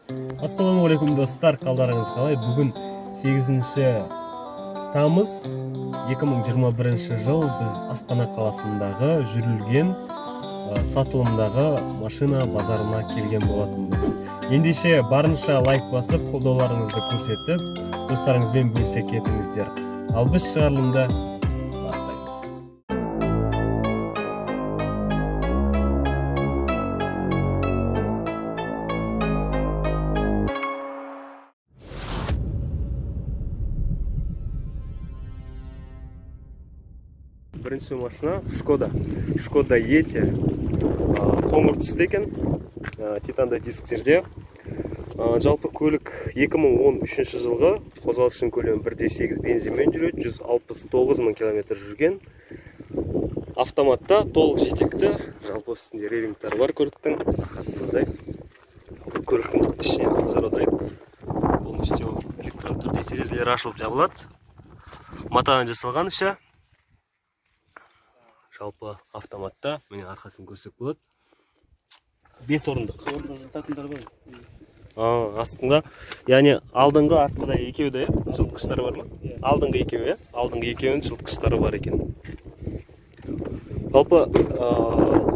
Ассалаумағалейкум, достар! Қалдарыңыз қалай? Бүгін 8 тамыз 2021 жыл. Біз Астана қаласындағы жүрілген сатылымдағы машина базарына келген болатынбыз. Ендеше, барынша лайк басып, қолдауларыңызды көрсетіп, достарыңызбен бөлісе кетіңіздер. Ал біз шығарылымды бастаймыз. Бірінші машина Шкода, Шкода Йети, қоңыр түсті екен, титанды дисктерде. Жалпы көлік 2013 жылғы, қозғалысының көлемі 1,8, бензинмен жүреді, 169 мың километр жүрген, автоматта, толық жетекті. Жалпы үстінде рейлингтар бар көліктің, арқасы мынандай. Көліктің ішіне назар аударайық. Полностью электронды түрде терезелері ашылып жабылады, матадан жасалған іші. Жалпы автоматта. Міне, арқасын көрсек болады. Бес орындық. Орында жылытатындар бар. Астында, яғни алдыңғы, артқыда екеуі де, иә, жылытқыштары бар ма? Иә. Алдыңғы екеуі, иә, алдыңғы екеуінің жылытқыштары бар екен. Жалпы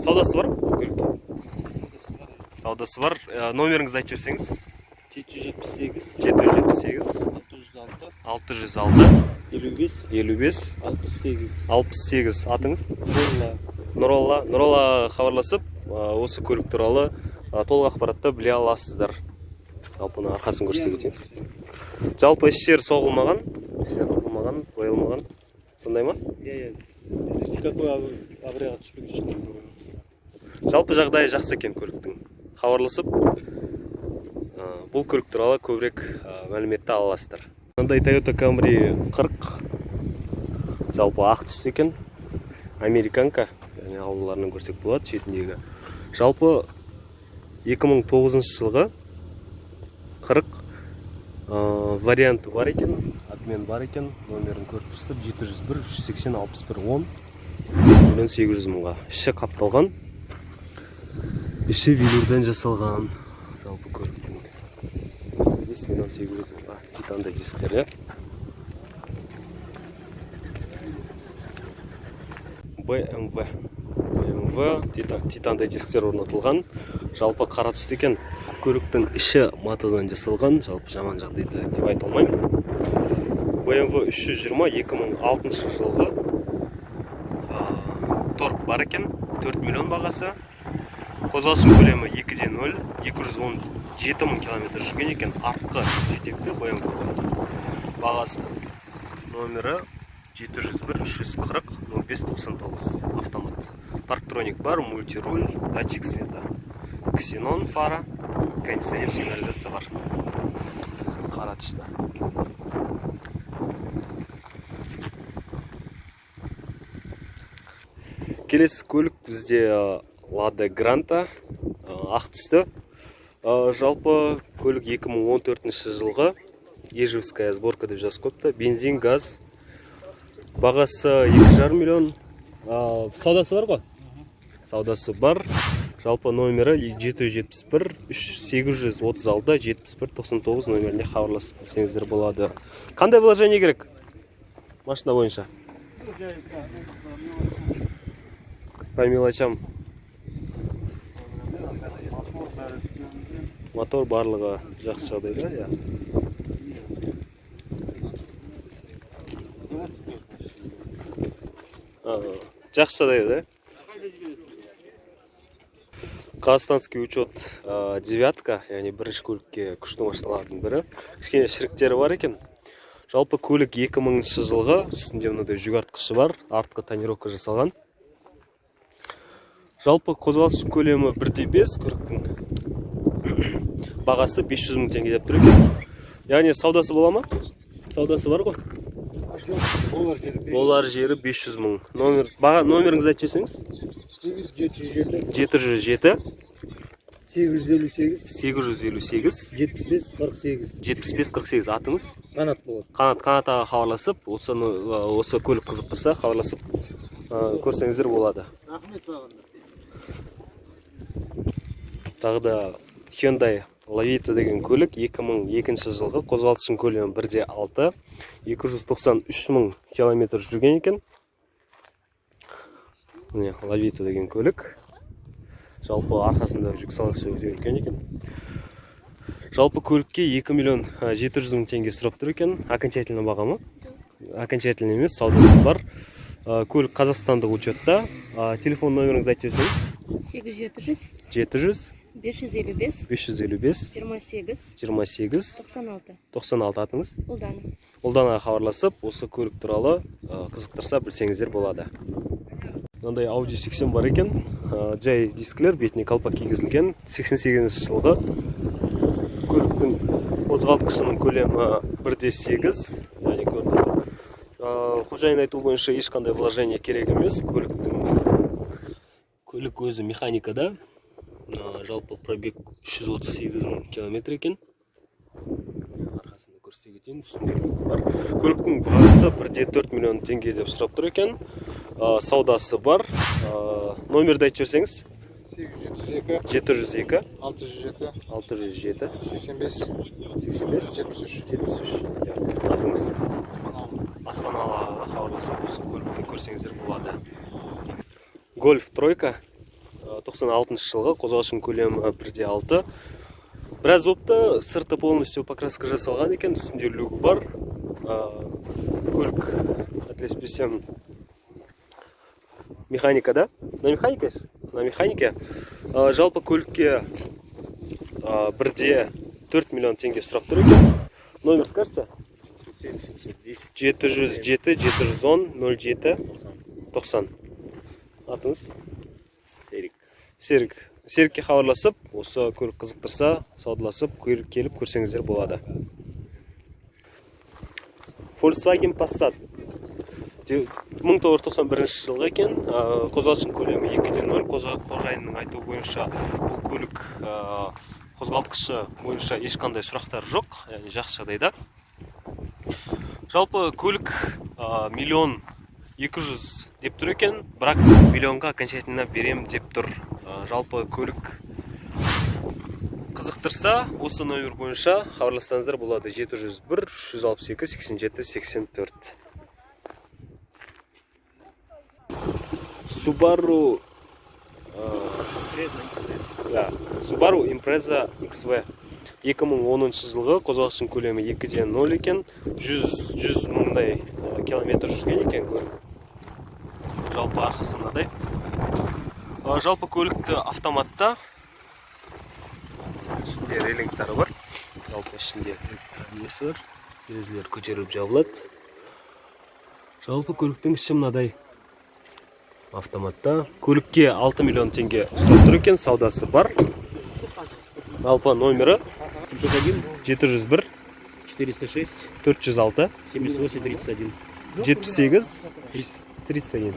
саудасы бар бұл көліктің, саудасы бар. Номеріңізді айтып жіберсеңіз. 778. 778. 606. 606. 55. 55. 68. 68. Атыңыз? Нұрла. Нұралла. Нұралла, хабарласып, осы көлік туралы толық ақпаратты біле аласыздар. Жалпы мына арқасын көрсете кетейін. Жалпы еш жері соғылмаған, еш жері ұрылмаған, боялмаған, сондай ма? Иә, никакой аварияға түспеген, ешқандай. Жалпы жағдайы жақсы екен көліктің. Хабарласып, бұл көлік туралы көбірек мәліметті ала аласыздар. Мынандай Toyota Camry 40, жалпы ақ түсті екен, американка, яғни алдыларынан көрсек болады шетіндегі. Жалпы 2009 жылғы 40, варианты бар екен, обмен бар екен. Номерін көріп тұрсыздар: 701 380 61 10. 5 миллион 800 мыңға. Іші қапталған, іші велюрдан жасалған. Жалпы көліктің 5 миллион 800 мыңға, титанды дисктер, иә. BMW, BMW, титанды дисктер орнатылған. Жалпы қара түсті екен. Көліктің іші матадан жасалған. Жалпы жаман жағдайда деп айта алмаймын. BMW 320, 2006 жылғы, торг бар екен. 4 миллион бағасы. Қозғалысының көлемі 2,0, 217 мың километр жүрген екен. Артқы жетекті BMW. Бағасы, номері 701 340 05 99, автомат. Парктроник бар, мультируль, датчик света, ксенон фара, кондиционер, сигнализация бар. Қара түсті. Келесі көлік бізде Лада Гранта, ақ түсті. Жалпы көлік 2014 жылғы, ижевская сборка деп жазып қойыпты. Бензин, газ. Бағасы 2,5 миллион. Саудасы бар ғой, саудасы бар. Жалпы номері 771 836 71 99, номеріне хабарласып білсеңіздер болады. Қандай вложение керек машина бойынша? По мелочам. Мотор, барлығы жақсы жағдайда, иә. Жақсы жағдайда, да. Казахстанский учет, девятка, яғни бірінші көлікке күшті машиналардың бірі. Кішкене шіріктері бар екен. Жалпы көлік 2000 жылғы, үстінде мынадай жүк артқышы бар, артқы тонировка жасалған. Жалпы қозғалыс көлемі 1,5 көліктің. Бағасы 500 мың теңге деп тұр екен. Яғни саудасы бола ма? Саудасы бар ғой? Болар жері. Болар жері 500 мың. Номер, баға, номеріңізді айтып жіберсеңіз. 8 707. 707. 858. 858. 75 48. 75 48. Атыңыз? Қанат болады. Қанат. Қанат аға, хабарласып, осы көлік қызық болса, хабарласып көрсеңіздер болады. Рахмет саған. Тағы да Hyundai. Лавита деген көлік, 2002 жылғы, қозғалтқышының көлемі 1,6, 293 мың километр жүрген екен. Міне, Лавита деген көлік. Жалпы арқасында жүк салғышы өте үлкен екен. Жалпы көлікке 2 миллион 700 мың теңге сұрап тұр екен. Окончательно баға ма? Окончательно емес, саудасы бар. Көлік қазақстандық учетта. Телефон номеріңізді айтып жіберсеңіз. 8 700 700 555 555 28 28 96. 96. Атыңыз? Ұлдана. Ұлданаға хабарласып, осы көлік туралы қызықтырса, білсеңіздер болады. Мынандай Audi 80 бар екен. Жай дискілер, бетіне колпак кигізілген. 88 жылғы көліктің қозғалтқышының көлемі 1,8, яғни көрініп тұр. Қожайын айтуы бойынша, ешқандай вложение керек емес көліктің. Көлік өзі механикада. Жалпы пробег 338 мың километр екен. Арқасында көрсете кетейін, үстінде люк бар. Көліктің бағасы 1,4 миллион теңге деп сұрап тұр екен. Саудасы бар. Номерді айтып жіберсеңіз. 802 702 607 607 85 85 73. 73. Иә. Атыңыз? Аспаналы ағаға хабарласып, осы көлікті көрсеңіздер болады. Гольф тройка, 96 жылғы, қозғалысының көлемі 1,6. Біраз болыпты, сырты полностью покраска жасалған екен, үстінде люгі бар. Көлік, қателеспесем, механика, да? На механике? На механике. Жалпы көлікке 1,4 миллион теңге сұрап тұр екен. Номер скажете? 7 710 707 710 07 90. Атыңыз? Серік. Серік. Серікке хабарласып, осы көлік қызықтырса, саудаласып, келіп көрсеңіздер болады. Volkswagen Passat 1991 жылғы екен. Қозғалысының көлемі 2,0. Қожайынның айтуы бойынша, бұл көлік қозғалтқышы бойынша ешқандай сұрақтар жоқ, яғни жақсы жағдайда. Жалпы көлік 1 миллион 200 деп тұр екен, бірақ миллионға окончательно берем деп тұр. Жалпы көлік қызықтырса, осы номер бойынша хабарлассаңыздар болады: 701 362 87 84. Subaru, да, Subaru Impreza XV, 2010 жылғы, қозғалысының көлемі 2,0 екен, 100 100 мыңдай километр жүрген екен көлік. Жалпы арқасы мынадай. Жалпы көлікті автоматта, үстінде рейлингтары бар, жалпы ішінде несі бар, терезелер көтеріліп жабылады. Жалпы көліктің іші мынадай, автоматта. Көлікке 6 миллион теңге сұрап тұр екен, саудасы бар. Жалпы номері 701 701 406 406 78 31. 78 31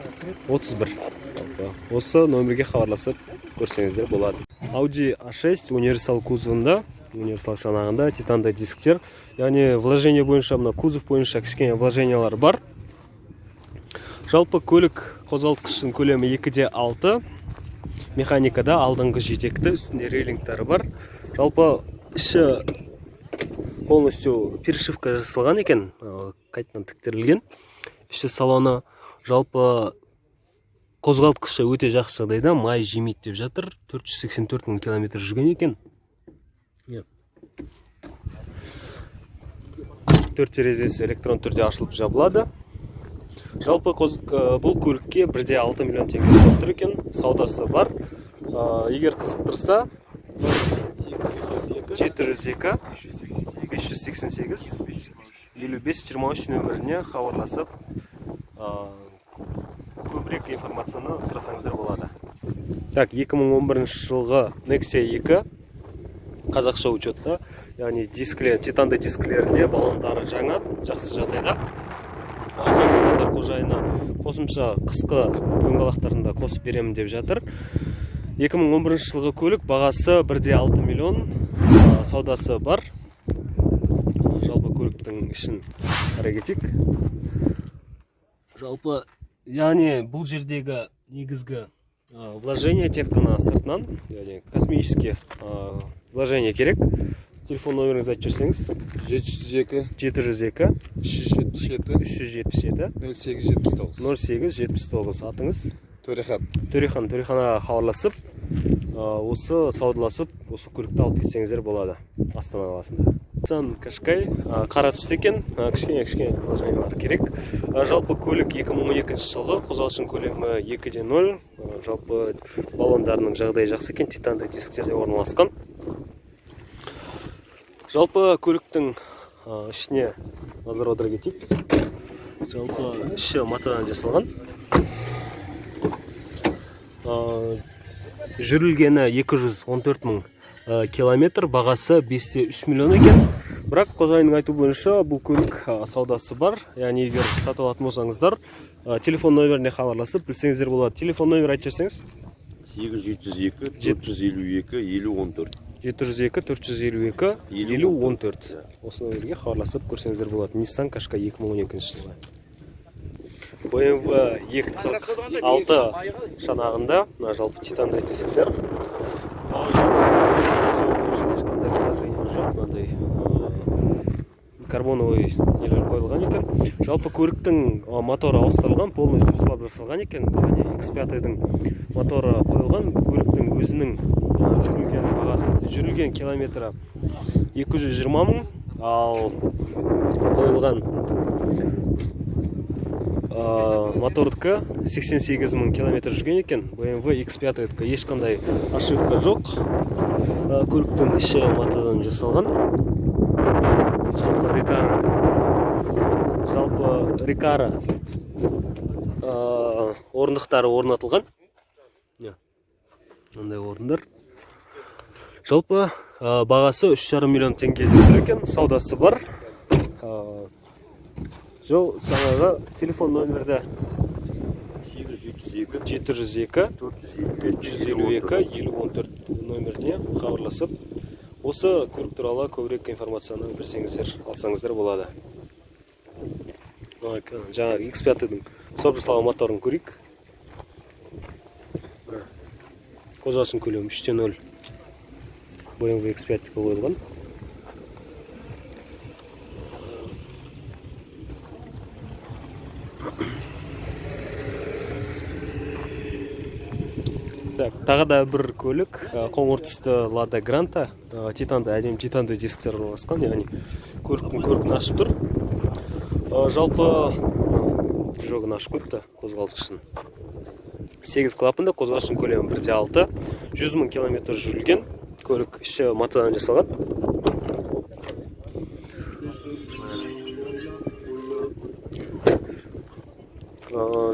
31. Жалпы осы номерге хабарласып көрсеңіздер болады. Audi A6 универсал кузовында, универсал шанағында, титандай дисктер, яғни вложение бойынша, мына кузов бойынша кішкене вложениялар бар. Жалпы көлік қозғалтқышының көлемі 2,6, механикада, алдыңғы жетекті, үстінде рейлингтары бар. Жалпы іші полностью перешивка жасалған екен, қайтадан тіктірілген іші, салоны. Жалпы қозғалтқышы өте жақсы жағдайда, май жемейді деп жатыр. 484 мың километр жүрген екен. Иә. Төрт терезесі электрон түрде ашылып жабылады. Жалпы бұл көлікке 1,6 миллион теңге сұрап тұр екен, саудасы бар. Егер қызықтырса, 702 588 55 23 нөміріне хабарласып, көбірек информацияны сұрасаңыздар болады. Так, 2011 жылғы Nexia 2, қазақша учетта, яғни дисклер титанды дискілерінде, баллондары жаңа, жақсы жағдайда. Сонымен қатар қожайыны қосымша қысқы дөңгелақтарын да қосып беремін деп жатыр. 2011 жылғы көлік, бағасы 1,6 миллион, саудасы бар. Жалпы көліктің ішін қарай кетейік. Жалпы, яғни бұл жердегі негізгі вложение тек қана сыртынан, яғни косметический. Вложение керек. Телефон номеріңізді айтып жіберсеңіз. 702 702 377 377 0879. 0879. Атыңыз? Төрехан. Төрехан. Төрехан ағаға хабарласып, осы саудаласып, осы көлікті алып кетсеңіздер болады Астана қаласында. Nissan Qashqai, қара түсті екен, кішкене вложениялар керек. Жалпы көлік 2012 жылғы, қозғалысының көлемі 2.0, жалпы баллондарының жағдайы жақсы екен, титанды дисктерде орналасқан. Жалпы көліктің ішіне назар аудара кетейік. Жалпы іші матадан жасалған. Жүрілгені 214 мың километр, бағасы 5,3 миллион екен. Бірақ қожайынның айтуы бойынша бұл көлік саудасы бар. Яғни егер сатып алатын болсаңыздар, телефон номеріне хабарласып білсеңіздер болады. Телефон номері айтып жіберсеңіз. 802 452 50 14. 702 452 50 14. Осы номерге хабарласып көрсеңіздер болады. Nissan Qashqai 2012 жылғы. BMW 246 шанағында, мына жалпы титанды дискілер. Ешқандай приложение жоқ, мынандай карбоновый нелер қойылған екен. Жалпы көліктің моторы ауыстырылған, полностью свап жасалған екен. Яғни X5-дің моторы қойылған. Көліктің өзінің жүрілген бағасы, жүрілген километрі 220 мың, ал қойылған мотордікі 88 мың километр жүрген екен. BMW X5-кі ешқандай ошибка жоқ. Көліктің іші матадан жасалған. Жалпы Recaro, орындықтары орнатылған. Мындай орындар. Жалпы бағасы 3,5 миллион теңге деп тұр екен. Саудасы бар. Жол санағы телефон номерді 802 702 452 452 50 14 номеріне хабарласып, осы көлік туралы көбірек информацияны білсеңіздер, алсаңыздар болады. Жаңағы X5-дің свап жасалған моторын көрейік. Қозғалысының көлемі 3.0 BMW X5-ке қойылған. Так, тағы да бір көлік, қоңыр түсті Lada Granta, титанды, әдемі титанды дисктер орналасқан, яғни көліктің көркін ашып тұр. Жалпы движогын ашып қойыпты қозғалтқышын. 8 клапанды, қозғалтқыштың көлемі 1.6, 100 мың километр жүрілген, көлік іші матадан жасалған.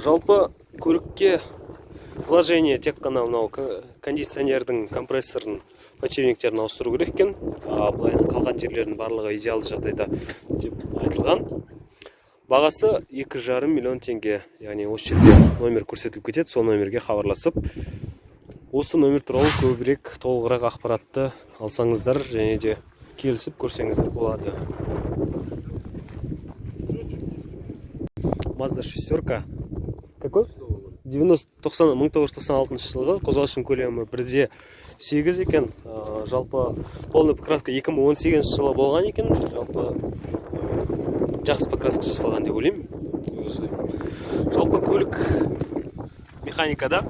Жалпы көлікке вложение тек қана мынау кондиционердің, компрессордың подшипниктерін ауыстыру керек екен. Былай қалған жерлердің барлығы идеалды жағдайда деп айтылған. Бағасы 2,5 миллион теңге. Яғни осы жерде номер көрсетіліп кетеді, сол номерге хабарласып, осы номер туралы көбірек, толығырақ ақпаратты алсаңыздар және де келісіп көрсеңіздер болады. Mazda шестерка. Какой? 1996 жылғы, қозғалысының көлемі 1.8 екен. Жалпы полный покраска 2018 жылы болған екен. Жалпы жақсы покраска жасалған деп ойлаймын. Өзі. Жалпы көлік механикада.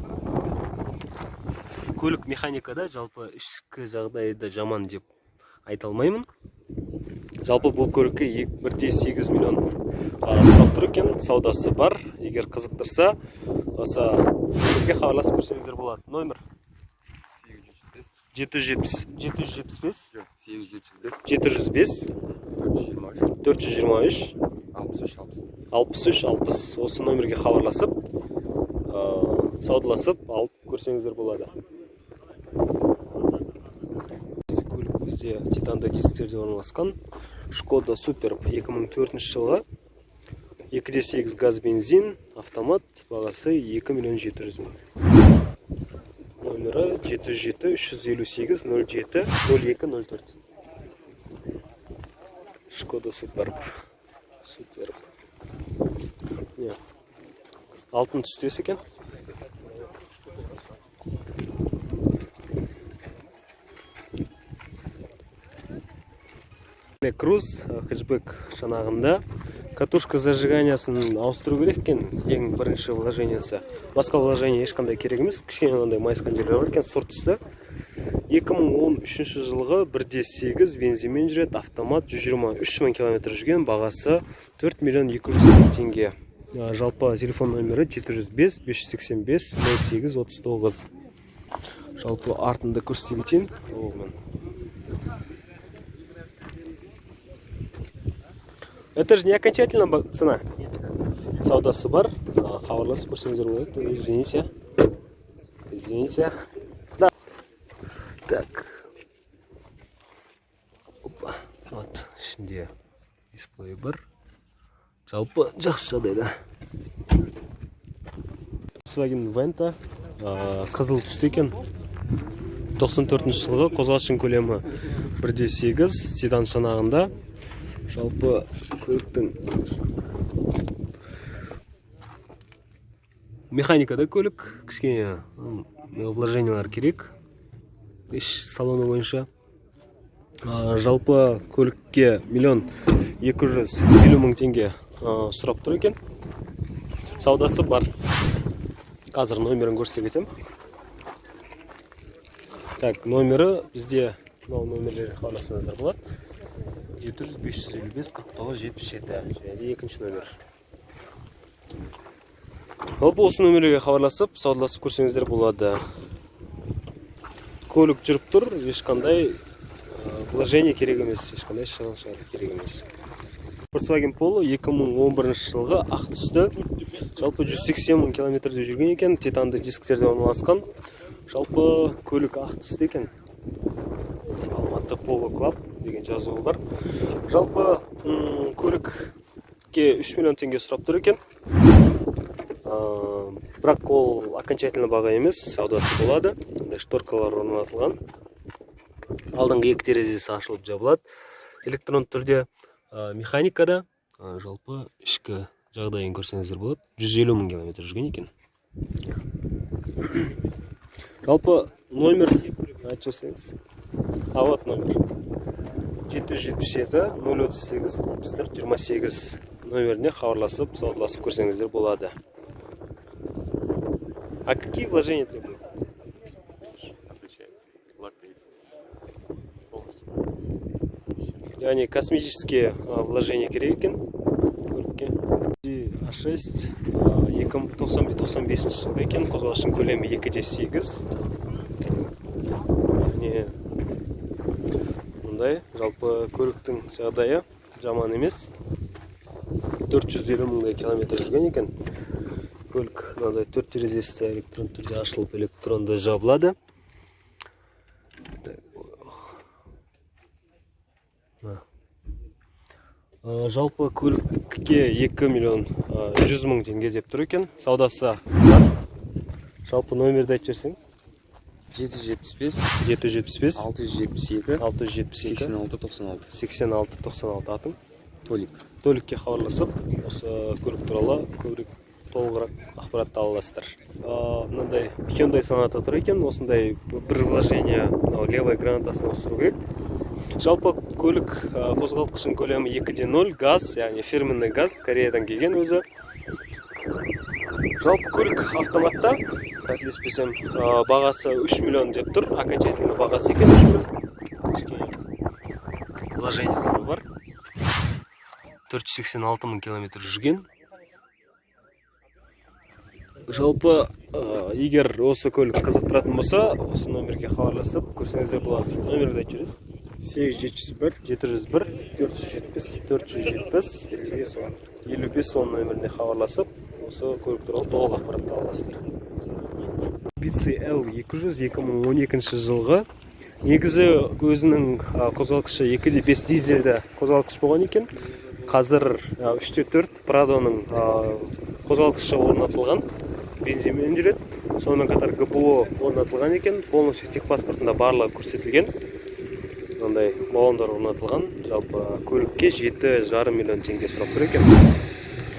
Көлік механикада, жалпы ішкі жағдайы да жаман деп айта алмаймын. Жалпы бұл көлікке 1,8 миллион сұрап тұр екен, саудасы бар. Егер қызықтырса, осы көлікке хабарласып көрсеңіздер болады. Номер 770, 775, 875 705 423 423 63 60. 63 60. Осы номерге хабарласып, саудаласып алып көрсеңіздер болады. Көлік бізде титанды дисктерде орналасқан. Шкода Суперб 2004 жылғы, 2.8 газ бензин, автомат, бағасы 2 миллион 700 мың. Номері 707 358 07 02 04. Шкода Суперб. Суперб. Не. Алтын түстес екен. Круз хэтчбэк шанағында. Катушка зажиганиясын ауыстыру керек екен, ең бірінші вложениесі. Басқа вложение ешқандай керек емес, кішкене мынандай майысқан жерлер бар екен, сұр түсті. 2013 жылғы 1.8 бензинмен жүреді, автомат, 123 мың километр жүрген, бағасы 4 миллион 200 мың теңге. Жалпы телефон номері 705 585 08 39. Жалпы артында көрсете кетейін. Толығымен. Это же не окончательно цена. Саудасы бар. Хабарласып көрсеңіздер болады. Извините. Извините. Да. Так. Опа. Вот, ішінде дисплей бар. Жалпы жақсы жағдайда. Volkswagen Vento, қызыл түсті екен. 94 жылғы, қозғалысының көлемі 1.8, седан шанағында. Жалпы көліктің механикада көлік, кішкене вложениялар керек іш салоны бойынша. Жалпы көлікке 1 250 000 теңге сұрап тұр екен. Саудасы бар. Қазір номерін көрсете кетемін. Так, номері бізде мынау, номерлерге хабарлассаңыздар болады. 700 555 49 77 және де екінші номер. Жалпы осы номерге хабарласып, саудаласып көрсеңіздер болады. Көлік жүріп тұр, ешқандай вложение керек емес, ешқандай шығын шығару керек емес. Volkswagen Polo 2011 жылғы, ақ түсті. Жалпы 180 мың километрде жүрген екен, титанды дисктерде орналасқан. Жалпы көлік ақ түсті екен. Алматы Polo Club деген жазуы бар. Жалпы көлікке 3 миллион теңге сұрап тұр екен. Бірақ ол окончательно баға емес, саудасы болады. Мындай шторкалар орнатылған. Алдыңғы екі терезесі ашылып жабылады. Электронды түрде, механикада. Жалпы ішкі жағдайын көрсеңіздер болады. 150 мың километр жүрген екен. Жалпы номер айтып жіберсеңіз. А вот номер. 777 038 64 28 номеріне хабарласып, саудаласып көрсеңіздер болады. А какие вложения требуют? Отличается. Лак полностью. Яғни косметические вложения керек екен көлікке. А6 95 жылғы екен, қозғалысының көлемі 2.8. Яғни мындай жалпы көліктің жағдайы жаман емес. 450 мыңдай километр жүрген екен. Көлік мынандай төрт терезесі электронды түрде ашылып, электронды жабылады. Так, ох. Мына. Жалпы көлікке 2 миллион 100 мың теңге деп тұр екен. Саудасы бар. Жалпы номерді айтып жіберсеңіз. 775 775 672 672 86 96. 86 96. Атың? Толик. Толикке хабарласып, осы көлік туралы көбірек, толығырақ ақпаратты ала аласыздар. Мынандай Hyundai Sonata тұр екен. Осындай бір вложение, мынау левая гранатасын ауыстыру керек. Жалпы көлік қозғалтқышының көлемі 2.0 газ, яғни фирменный газ, Кореядан келген өзі. Жалпы көлік автоматта, қателеспесем, бағасы 3 миллион деп тұр, окончательно бағасы екен 3 миллион. Кішкене вложениялары бар. 486 мың километр жүрген. Жалпы егер осы көлік қызықтыратын болса, осы номерге хабарласып көрсеңіздер болады. Номерді айтып жібересіз. 8701 701 470 470 55 10. 55 10 нөміріне хабарласып, осы көлік туралы толық ақпаратты ала аласыздар. BCL 200 2012 жылғы. Негізі өзінің қозғалтқышы 2.5 дизельді қозғалтқыш болған екен. Қазір 3.4 Прадоның қозғалтқышы орнатылған, бензинмен жүреді. Сонымен қатар ГПО орнатылған екен, полностью техпаспортында барлығы көрсетілген. Мынандай баллондар орнатылған. Жалпы көлікке 7,5 миллион теңге сұрап тұр екен.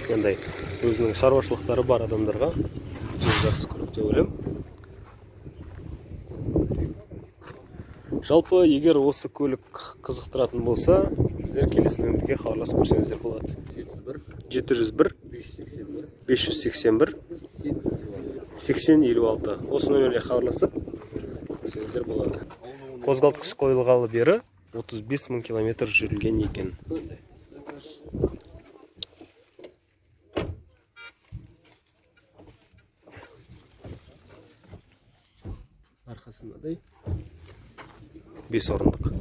Мынандай өзінің шаруашылықтары бар адамдарға өте жақсы көлік деп ойлаймын. Жалпы егер осы көлік қызықтыратын болса, Келсеңіздер, келесі нөмірге хабарласып көрсеңіздер болады. 701 701 581 581 80 80 56. Осы нөмірге хабарласып көрсеңіздер болады. Қозғалтқыш қойылғалы бері 35 мың километр жүрілген екен. Арқасы мынадай, бес орындық.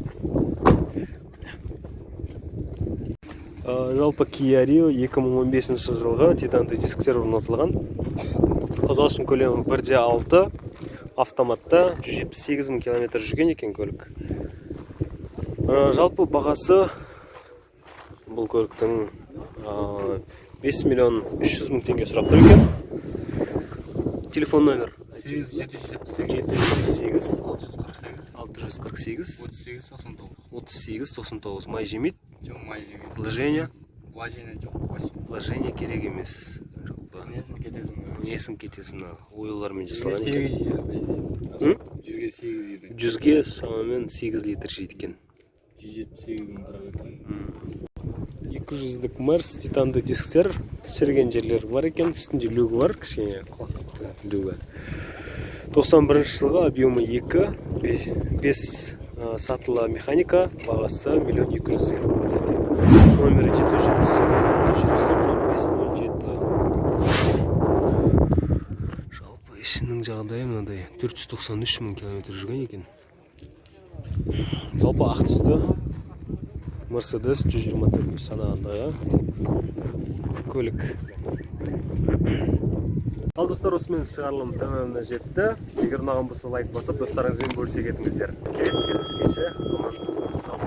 Жалпы Kia Rio, 2015 жылғы, титанды дисктер орнатылған, қозғалыстың көлемі 1,6, автоматта, 178 мың километр жүрген екен көлік. Жалпы бағасы бұл көліктің 5 миллион 300 мың теңге сұрап тұр екен. Телефон номер: 8 778 778 648 648 38 99. 38 99. Май жемейді? Жоқ, май жемейді. Вложение? Вложение жоқ вообще. Вложение керек емес жалпы. Несін кетесің? Несін кетесің, оюлармен жасалған екен. 8 жейді. М? 100-ге 8 жейді. 100-ге шамамен 8 литр жейді екен. 178 мың тұрады екен. 200-дік Мерс, титанды дисктер, шіріген жерлері бар екен, үстінде люгі бар, кішкене құлап люгі. 91 жылғы, объемы 2, 5 сатылы механика, бағасы 1 250 000 теңге. Номері 778 674 05 07. Жалпы ішінің жағдайы мынадай, 493 мың километр жүрген екен. Жалпы ақ түсті Мерседес, 124 санағындағы көлік. Ал, достар, осымен шығарылым тәмамына жетті. Егер ұнаған болса, лайк басып, достарыңызбен бөлісе кетіңіздер. Келесі кездескенше аман сау.